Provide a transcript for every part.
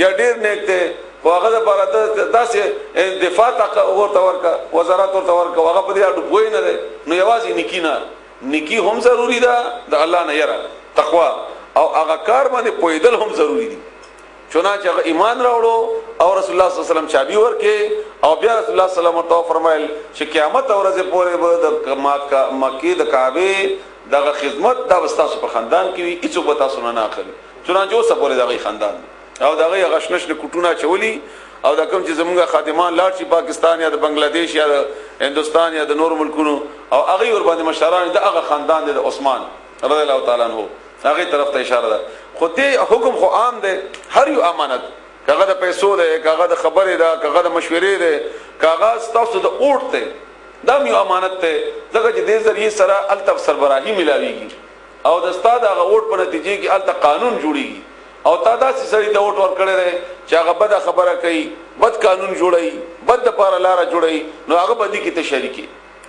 یا ډیر نیک دی، خو هغه لپاره داسې دفاع ورته ورکا، وزارت ورته ورکا، هغه په دې اړه پوه نه دی. نو یوازې نیکی نه، نیکی هم ضروری ده، د الله نه یره، تقوا او هغه کار باندې پویدل هم ضروری دي. چنانچه هغه ایمان راوړو او رسول الله صلی الله علیه وسلم چابي ورکې، او بیا رسول الله صلی الله علیه وسلم ورته فرمایل چې قیامت ورځ پورې به د مکه د کعبه دغه خدمت دا وستاسو په خاندان کې وي، هیڅوک به تاسو نه نه اخلي. چنانچه اوس پورې دغه خاندان او دغه غشنش نه کوټونه چولی، او دا کوم چې زمونږ خادمان لاړ شي پاکستان یا د بنگلاديش یا د هندستان یا د نور ملکونو، او هغه ور باندې مشران د هغه خاندان د عثمان رضی الله تعالی عنہ هغه طرف ته اشاره ده. خو دې حکم خو عام دی، هر یو امانت، کاغه د پیسو دی، کاغه د خبرې ده، کاغه د مشورې دی، کاغه ستاسو د اوټ دی، دا یو امانت دی، ځکه چې دې ذریعہ سره التف سربراهي ملاويږي او د استاد هغه اوټ په نتیجه کې الته قانون جوړیږي. او تا داسې سړي ته اوټ ورکړی دی چې هغه بده خبره کوي، بد قانون جوړوي، بد دپاره لاره جوړوي، نو هغه بدی کې ته شریکې.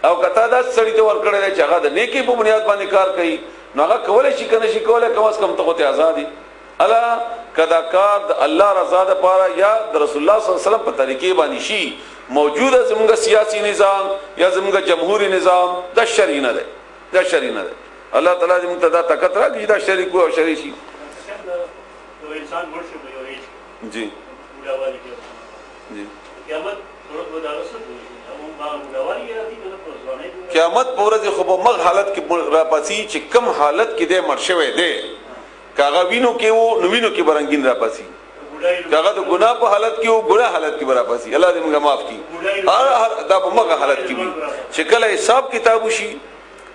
او که تا داسې سړي ته ورکړی دی چې هغه د نیکۍ په بنیاد باندې کار کوي، نو هغه کولی شي که نه شي کولی، کم از کم ته خو ته ازاد یې. الا که دا کار د الله رضا دپاره یا د رسول الله صلی الله علیه وسلم په طریقې باندې شي، موجوده زموږ سیاسي نظام یا زموږ جمهوري نظام دا شرعي نه دی، دا شرعي نه دی. الله تعالی دې موږ ته دا طاقت راکړي دا شریک او شرعي شي. انسان مړ شي په یو ایج کې، جی بوډاوالي کې، جی قیامت ورځ به دا څه وي؟ هم بوډاوالي کې راځي کنه په ځواني؟ قیامت په ورځ خو په مغ حالت کې را پاسي چې کم حالت کې دی مړ شوی دی، کاغه وینو کې وو نو وینو کې برنګین را پاسي، کاغه د ګناه په حالت کې وو ګناه حالت کې برا پاسي. الله دې موږ معاف کړي. هر دا په مغ حالت کې وي چې کله حساب کتاب وشي،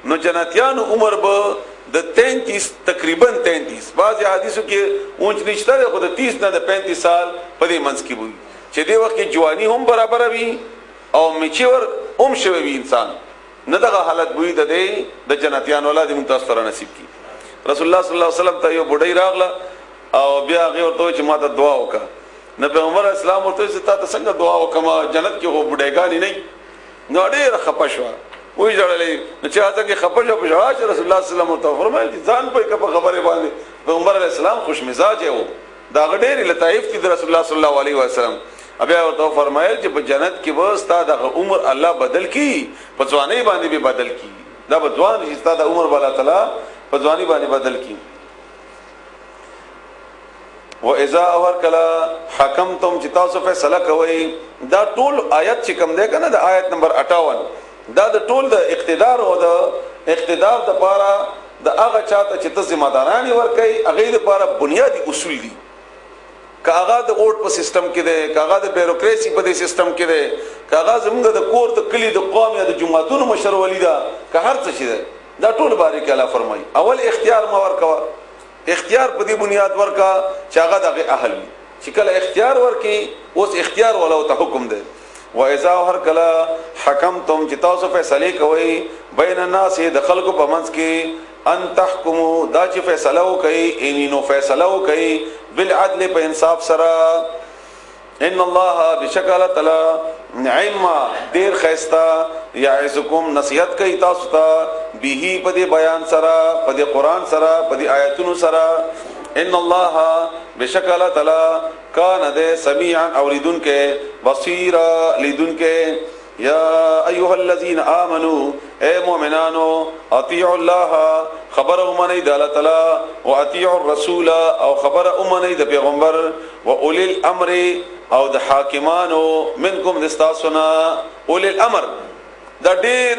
نو جنتیانو عمر به د 33 تقریبا 33، بعضی حدیثو کې اونچ نشته ده، خو د 30 نه د 35 سال په دې منځ کې وي، چې دې وخت کې جوانی هم برابر وي او میچور هم شوی وي انسان، نه دغه حالت وي د دې د جنتیانو. الله دې موږ تاسو ته نصیب کړي. رسول الله صلی الله علیه وسلم ته یو بډای راغله او بیا هغه ورته چې ما ته دعا وکړه. نو پیغمبر اسلام ورته چې تا ته څنګه دعا وکم، جنت کې خو بډایګانی نه. نو ډېر خپه شو، وی جړلې. نو چې هغه کې خپه شو په ژړا چې رسول الله صلی الله علیه وسلم ورته فرمایل چې ځان په کپ خبره باندې. پیغمبر علیه السلام خوش مزاج وو، دا ډېر لطایف دي رسول الله صلی الله علیه وسلم. بیا ورته فرمایل چې په جنت کې به ستا دغه عمر الله بدل کی، په ځواني باندې به بدل کی، دا به ځوان شي، ستا د عمر به الله تعالی په ځواني باندې بدل کی. و اذا اور کلا حکمتم، چې تاسو فیصله کوئ، دا ټول آیت چې کوم دی کنه، د آیت نمبر 58 دا د ټول د اقتدار او د اقتدار د پاره د هغه چاته چې ته ذمہ دارانی ورکي، هغه د پاره بنیادی اصول دي. کاغه د اوټ په سیستم کې دی، کاغه د بیوروکراسي په دې سیستم کې دی، کاغه زموږ د کور د کلی د قوم یا د جماعتونو مشر ولی دا، که هر څه شي دی، دا ټول باره کې الله فرمایي اول اختیار ما ورکوا، اختیار په دې بنیاد ورکا چې هغه دغه اهل وي، چې کله اختیار ورکي اوس اختیار ولا ته حکم دی. و اذا هر کلا حکمتم، چې تاسو فیصله کوئ بین الناس د خلکو په منځ کې، ان تحکمو، دا چې فیصله وکړي، ان نو فیصله وکړي بالعدل په انصاف سره. ان الله بشکل تعالی نعم ډیر خیستا، یعظکم نصیحت کوي تاسو ته، به په دې بیان سره، په دې قران سره، په دې آیاتونو سره. ان الله بشکل تعالی کان دې سميعا اوریدونکې، بصیرا لیدونکې. یا ایها الذین آمنو، اے مومنانو، اطیعوا الله، خبر اومنئ د الله تعالی، او اطیعوا الرسول، او خبر اومنئ د پیغمبر، او اولی الامر، او د حاکمانو منکم دستاسنا. اولی الامر دا ډیر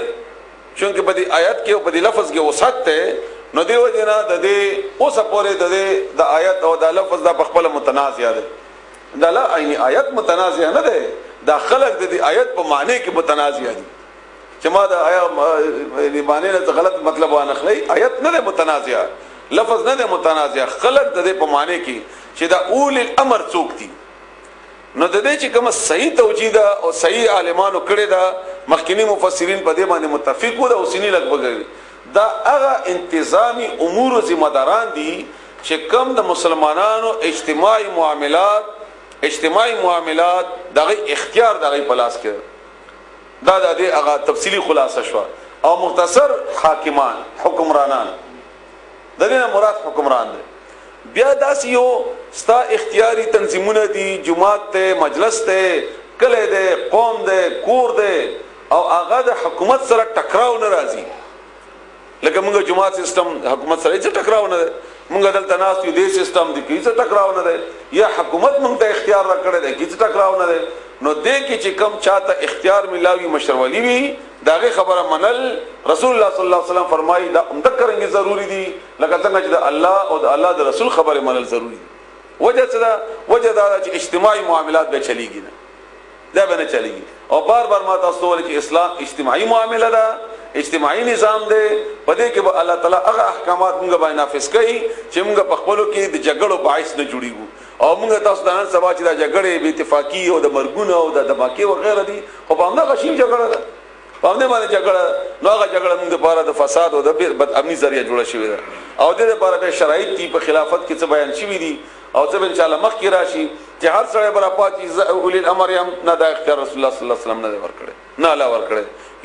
چونکه په دې آیت کې او په دې لفظ کې وسعت ته، نو دیو جنا د دې اوس پورې د دې د آیت او د لفظ دا په خپل متنازع ده. دا لا عیني آیت متنازع نه ده، دا خلق د دې آیت په معنی کې متنازع دي، چې ما دا آیا معنی نه غلط مطلب وانه خلی. آیت نه ده متنازع، لفظ نه ده متنازع، خلق د دې په معنی کې چې دا اول الامر څوک دي. نو د دې چې کوم صحیح توجیه ده او صحیح عالمانو کړی ده، مخکینی مفسرین په دې باندې متفق وو، دا اوسنی لګبګ دا هغه انتظامی امور ذمہ داران دي چې کم د مسلمانانو اجتماعي معاملات، اجتماعي معاملات دغه اختیار دغه پلاس کې. دا د دې هغه تفصیلی خلاصه شو. او مختصر حاکمان حکمرانان، د دې نه مراد حکمران دی. بیا داسې یو ستا اختیاري تنظیمونه دي، جماعت ته، مجلس ته، کلی دی، قوم دی، کور دی، او هغه د حکومت سره ټکراو نه راځي. لکه موږ جماعت سیستم حکومت سره هیڅ ټکراو نه دی، موږ دلته ناست یو، دې سیستم دی هیڅ ټکراو نه دی، یا حکومت موږ ته اختیار راکړی دی، هیڅ ټکراو نه دی. نو دې کې چې کم چاته اختیار ملاوي، مشرولي وي، د هغې خبره منل رسول الله صلی الله علیه وسلم فرمایي دا همدقه ضروري دي، لکه څنګه چې د الله او د الله د رسول خبره منل ضروري دي. وجه څه ده؟ وجه دا ده چې اجتماعي معاملات به چلیږي نه، دا به نه چلیږي. او بار بار ما تاسو ته وویل چې اسلام اجتماعي معامله ده، اجتماعي نظام دی. په دې کې به الله تعالی هغه احکامات موږ باندې نافذ کوي چې موږ په خپلو کې د جګړو باعث نه جوړیږو. او موږ تاسو د نن سبا چې دا جګړې بې اتفاقي او د مرګونه او د دماکې وغیره دي، خو په همدغه شی جګړه ده، په همدې باندې جګړه. نو هغه جګړه موږ دپاره د فساد او د بد امني ذریعه جوړه شوې ده. او دې دپاره بیا شرایط دي، په خلافت کې څه بیان شوي دي او څه به انشاءالله مخکې راشي چې هر سړی به راپاڅي زه اولي الامر یم. نه، دا اختیار رسول الله صلی الله علیه وسلم نه دی ورکړی، نه الله ورکړی.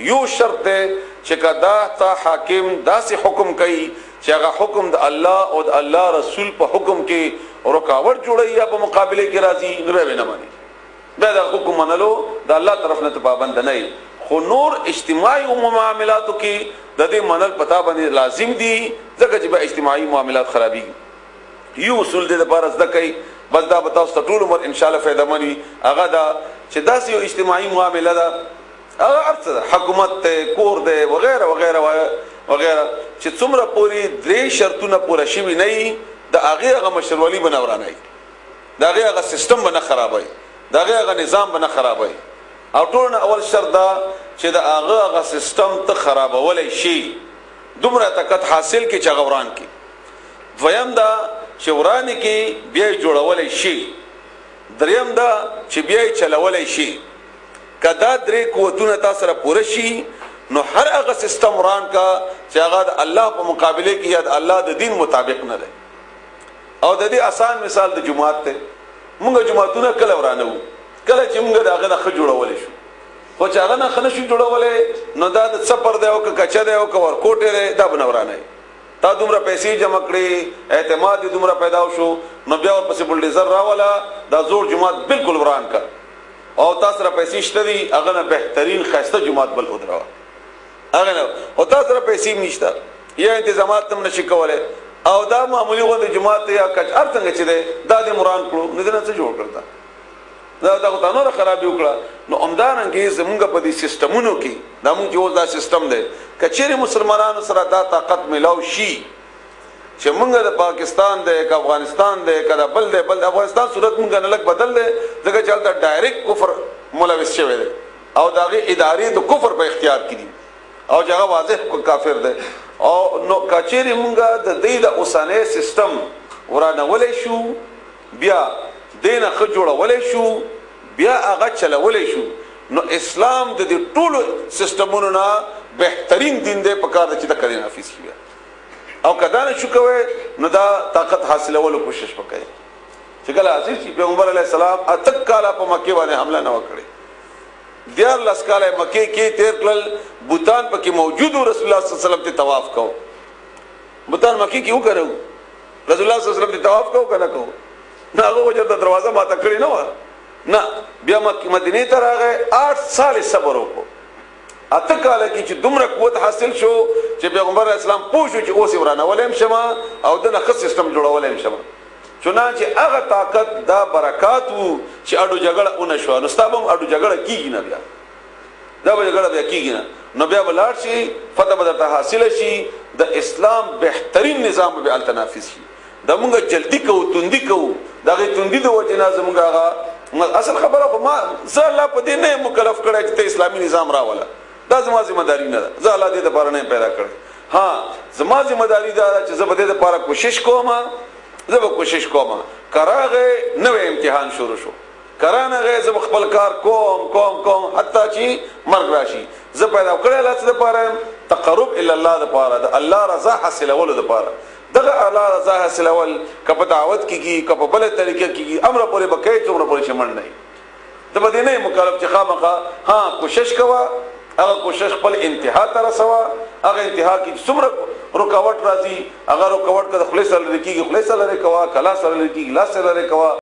یو شرط دی چې که دا تا حاکم داسې حکم کوي چې هغه حکم د الله او د الله رسول په حکم کې رکاوټ جوړوي یا په مقابله کې راځي، نو بیا به نه مني، بیا د حکم منلو د الله طرف نه ته پابند نه یې. خو نور اجتماعي معاملاتو کې د دې منل پتا باندې لازم دي، ځکه چې بیا اجتماعي معاملات خرابېږي. یو اصول دې لپاره زده کړئ، بس دا به تاسو ته ټول عمر انشاءالله فایده من وي. هغه دا چې داسې یو اجتماعي معامله ده، هغه هر څه ده، حکومت دی، کور دی، وغیره وغیره وغیره، چې څومره پورې درې شرطونه پوره شوي نه وي، د هغې هغه مشرولي به نه ورانوي، د هغې هغه سیستم به نه خرابوي، د هغې هغه نظام به نه خرابوي. او ټولو نه اول شرط دا چې د هغه هغه سیستم ته خرابولی شي، دومره طاقت حاصل کړي چې هغه وران کړي. دویم دا چې وران کې بیا یې جوړولی شي. دریم دا چې بیا یې چلولی شي. که دا درې قوتونه تا سره پوره شي، نو هر هغه سیستم وران کا چې هغه د الله په مقابله کې یا د الله د دین مطابق نه دی. او د دې آسان مثال د جومات دی. موږ جوماتونه کله ورانوو؟ کله چې موږ د هغه نه ښه جوړولی شو. خو چې هغه نه ښه نه شو جوړولی، نو دا د څپر دی او که کچه دی او که ورکوټی دی، دا به نه ورانوي. تا دومره پیسې جمع کړې، اعتماد یې دومره پیدا شو، نو بیا ورپسې بلډیزر راوله، دا زوړ جومات بالکل وران کړ، او تا سره پیسې شته دي، هغه نه بهترین ښایسته جومات بل ودروه هغه نه. او تا سره پیسې هم نشته یا انتظامات هم نشي کولی، او دا معمولي غوندې جومات یا کچ هر څنګه چې دی، دا دې وران کړو، نو دې نه څه جوړ کړ؟ دا دا خو تا نوره خرابي وکړه. نو همدارنګې زمونږ په دې سیستمونو کې، دا مونږ چې اوس دا سیستم دی، که چیرې مسلمانانو سره دا طاقت ملاو شي چې مونږ د پاکستان دی که افغانستان دی که د بل دی، بل د افغانستان صورت مونږ نه لږ بدل دی، ځکه چې هلته ډایرکټ کفر ملوث شوی دی او د هغې ادارې د کفر په اختیار کې دي او چې هغه واضح کافر دی. او نو که چیرې مونږ د دې د اوسنی سیستم ورانولی شو، بیا دې نه ښه جوړولی شو، بیا هغه چلولی شو، نو اسلام د دې ټولو سیستمونو نه بهترین دین دی. په کار ده چې دغه دین نافذ شي. او که دا نه شو کوی، نو دا طاقت حاصلولو کوشش وکړئ چې کله حاصل شي. پیغمبر علیه السلام 8 کاله په مکې باندې حمله نه وکړي، 13 کاله مکې کې تیر کړل، بوتان پکې موجود، رسول الله صلی الله علیه وسلم ته طواف کو. بوتان مکې کې وکړو، رسول الله صلی الله علیه وسلم ته طواف کو کنه کو؟ نه، هغه وجه ته دروازه ماته کړې نه وه. نه، بیا مدینه ته راغی، 8 سال صبر وکړو. 8 کاله کې چې دومره قوت حاصل شو چې پیغمبر اسلام پوه شو چې اوس یې ورانولی هم شمه او د نه ښه سیستم جوړولی هم شمه. چنانچه هغه طاقت دا برکات وو چې اډو جګړه ونه شوه. نو ستا به هم اډو جګړه کېږي نه، بیا دا به جګړه بیا کېږي نه، نو بیا به لاړ شي، فتح به درته حاصله شي، د اسلام بهترین نظام به هلته نافذ شي. دا مونږ جلدی کوو، تندی کوو، د هغې تندي د وجې نه زمونږ هغه اصل خبره خو ما زه الله په دې نه یم مکلف کړی چې ته اسلامي نظام راوله، دا زما ذمه داري نه ده، زه الله دې دپاره نه یم پیدا کړی. ها، زما ذمه داري دا ده چې زه به دې دپاره کوشش کوم، زه به کوشش کوم. که راغی نوی امتحان شروع شو، که رانغی زه به خپل کار کوم کوم کوم حتی چې مرګ راشي. زه پیدا کړی الله څه دپاره یم؟ تقرب الی الله دپاره، د الله رضا حاصلولو دپاره. دغه الله رضا حاصلول که په دعوت کې کېږي، که په بله طریقه کېږي، امره پورې به کوې څومره پورې چې مړ نه یې. ته به دې نه یې مکلف چې خامخا. ها، کوشش کوه، هغه کوشش خپل انتها ته رسوا. هغه انتها کې څومره رکاوټ راځي، هغه رکاوټ که د خولې سره لرې کېږي، خولې سره لرې کوه، کلا سره لرې کېږي، لاس سره لرې کوه.